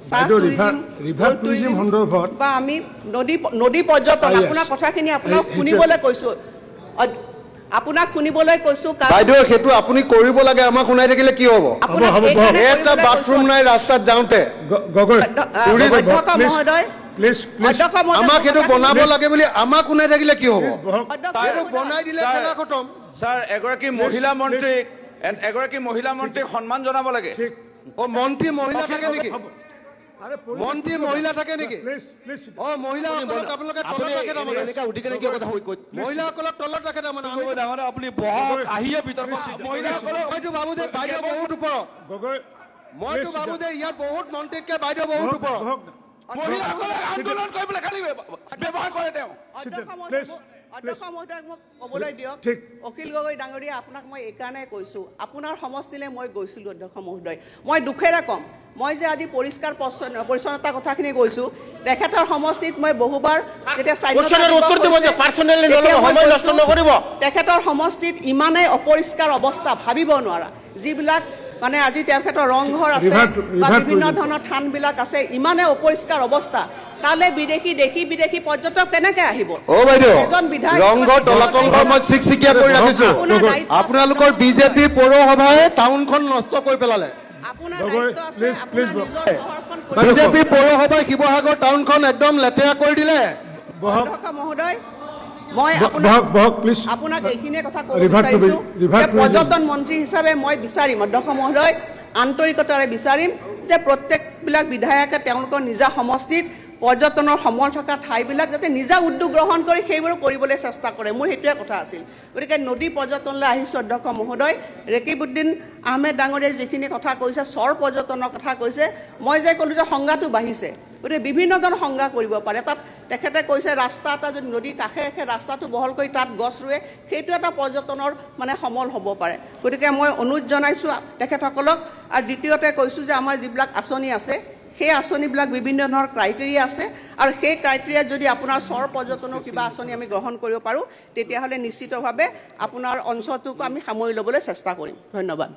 চাহ বাইদেউ, tourism, river gold tourism সন্দৰ্ভত বা আমি নদী নদী পৰ্যটন, Ah, yes. আপোনাৰ কথাখিনি আপোনাক শুনিবলৈ কৈছো, আপোনাক শুনিবলৈ কৈছো, কাৰণ বাইদেউ, সেইটো আপুনি কৰিব লাগে, আমাক শুনাই থাকিলে কি হ'ব? আপোনাক হ'ব, হ'ব, এইকাৰণে এটা কৰিবলৈ বাথৰুম কৈছো। নাই ৰাস্তাত যাওঁতে। গগৈ, টুৰিষ্ট- অধ্যক্ষ please, মহোদয়, প্লিজ, প্লিজ। অধ্যক্ষ মহোদয়, আমাক মোৰ সেইটো কথাখিনি- বনাব লাগে বুলি আমাক শুনাই থাকিলে কি হ'ব? বহক। অধ্যক্ষ সেইটো মহোদয়, বনাই দিলে ছাৰ, খেলা খতম। ছাৰ, এগৰাকী মহিলা মন্ত্ৰীক সন্মান জনাব লাগে। ঠিক। অ, মন্ত্ৰী মহিলা থাকে নেকি? হ'ব। আৰে, মন্ত্ৰী মহিলা থাকে নেকি? Please, please. অ, মহিলাসকলক আপোনালোকে তলত আপুনি ৰাখে তাৰমানে। এনেকা উঠি কেনে কিয় কথা কৈ মহিলাসকলক তলত ৰাখে তাৰমানে। আমি ডাঙৰ, আপুনি বহক, আহিয়ে বিতৰ্ক সৃষ্টি কৰিব। মহিলাসকলক মইতো ভাবো যে বাইদেউ বহুত ওপৰত। গগৈ, মইতো please, ভাবো যে ইয়াত বহুত মন্ত্ৰীতকে বাইদেউ বহুত বহক, ওপৰত। বহক। মহিলাসকলক আন্দোলন কৰিবলৈ খালি ব্যৱহাৰ কৰে তেওঁ। অধ্যক্ষ মহোদয়, Please, অধ্যক্ষ মহোদয়ক মোক ক'বলৈ দিয়ক। ঠিক। অখিল গগৈ ডাঙৰীয়া, আপোনাক মই এইকাৰণে কৈছোঁ, আপোনাৰ সমষ্টিলৈ মই গৈছিলোঁ অধ্যক্ষ মহোদয়, মই দুখেৰে ক'ম, মই যে আজি পৰিষ্কাৰ পৰিচ্ছন্নতাৰ কথাখিনি কৈছোঁ, তেখেতৰ সমষ্টিত মই বহুবাৰ যেতিয়া স্বাধীনতা কুৱেশ্যনৰ দিৱস উত্তৰ দিব হৈছে, দিয়ক, personally নল'ব, তেতিয়া মই সময় নষ্ট কৈছোঁ, নকৰিব। তেখেতৰ সমষ্টিত ইমানেই অপৰিষ্কাৰ অৱস্থা ভাবিব নোৱাৰা, যিবিলাক মানে আজি তেখেতৰ ৰংঘৰ আছে বা ৰিভাৰ বিভিন্ন tourism। ধৰণৰ থানবিলাক আছে, ইমানেই অপৰিষ্কাৰ অৱস্থা, তালে বিদেশী, দেশী বিদেশী পৰ্যটক কেনেকে আহিব? অ বাইদেউ, এজন বিধায়ক ৰংঘৰ, তলাতল ঘৰ মই চিকচিকীয়া কৰি ৰাখিছো। আপোনাৰ দায়িত্ব আছে, আপোনালোকৰ বিজেপি পৌৰসভাই টাউনখন নষ্ট কৰি পেলালে। আপোনাৰ গগৈ, দায়িত্ব আছে, please, আপোনাৰ please, নিজৰ চহৰখন বিজেপি পৌৰসভাই শিৱসাগৰ টাউনখন একদম লেতেৰা কৰি দিলে। বহক। অধ্যক্ষ মহোদয়, মই আপোনাক বহক, বহক, প্লিজ। আপোনাক এইখিনিয়ে কথা ক'ব ৰিভাৰ বিচাৰিছো ৰিভাৰ যে tourism। পৰ্যটন মন্ত্ৰী হিচাপে মই বিচাৰিম, অধ্যক্ষ মহোদয়, আন্তৰিকতাৰে বিচাৰিম যে প্ৰত্যেকবিলাক বিধায়কে তেওঁলোকৰ নিজা সমষ্টিত পৰ্যটনৰ সমল থকা ঠাইবিলাক যাতে নিজা উদ্যোগ গ্ৰহণ কৰি সেইবোৰ কৰিবলৈ চেষ্টা কৰে। মোৰ সেইটোৱে কথা আছিল। গতিকে নদী পৰ্যটনলৈ আহিছোঁ অধ্যক্ষ মহোদয়, ৰেকিবুদ্দিন আহমেদ ডাঙৰীয়াই যিখিনি কথা কৈছে, চৰ পৰ্যটনৰ কথা কৈছে, মই যে ক'লোঁ যে সংজ্ঞাটো বাঢ়িছে, গতিকে বিভিন্ন ধৰণৰ সংজ্ঞা কৰিব পাৰে। তাত তেখেতে কৈছে ৰাস্তা এটা যদি নদীৰ কাষে কাষে ৰাস্তাটো বহল কৰি তাত গছ ৰুৱে, সেইটো এটা পৰ্যটনৰ মানে সমল হ'ব পাৰে। গতিকে মই অনুৰোধ জনাইছোঁ তেখেতসকলক। আৰু দ্বিতীয়তে কৈছোঁ যে আমাৰ যিবিলাক আঁচনি আছে, সেই আঁচনিবিলাক বিভিন্ন ধৰণৰ ক্ৰাইটেৰিয়া আছে, আৰু সেই ক্ৰাইটেৰিয়াত যদি আপোনাৰ চৰ পৰ্যটনৰ কিবা আঁচনি আমি গ্ৰহণ কৰিব পাৰোঁ, তেতিয়াহ'লে নিশ্চিতভাৱে আপোনাৰ অঞ্চলটোকো আমি সামৰি ল'বলৈ চেষ্টা কৰিম। ধন্যবাদ।